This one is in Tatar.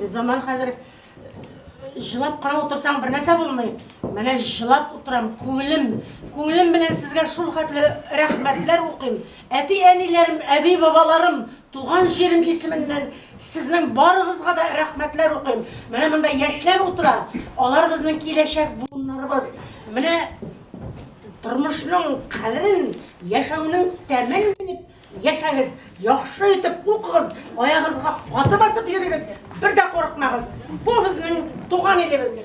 инде, заман хәзер җылап кына утырсаң бер нәрсә булмый. Менә җылап утырам, күңелем, күңелем белән сезгә шул хәтле рәхмәтләр укыйм. Әти-әниләрем, әби-бабаларым, туган җирем исеменнән сезнең барыгызга да рәхмәтләр укыйм. Менә монда яшьләр утыра, алар безнең киләчәк буыннарыбыз. Менә тормышның кадерен, яшәүнең тәмен белеп яшәгез, яхшы итеп укыгыз, аягыгызга каты басып йөрегез, бер дә курыкмагыз. Бу безнең туган илебез.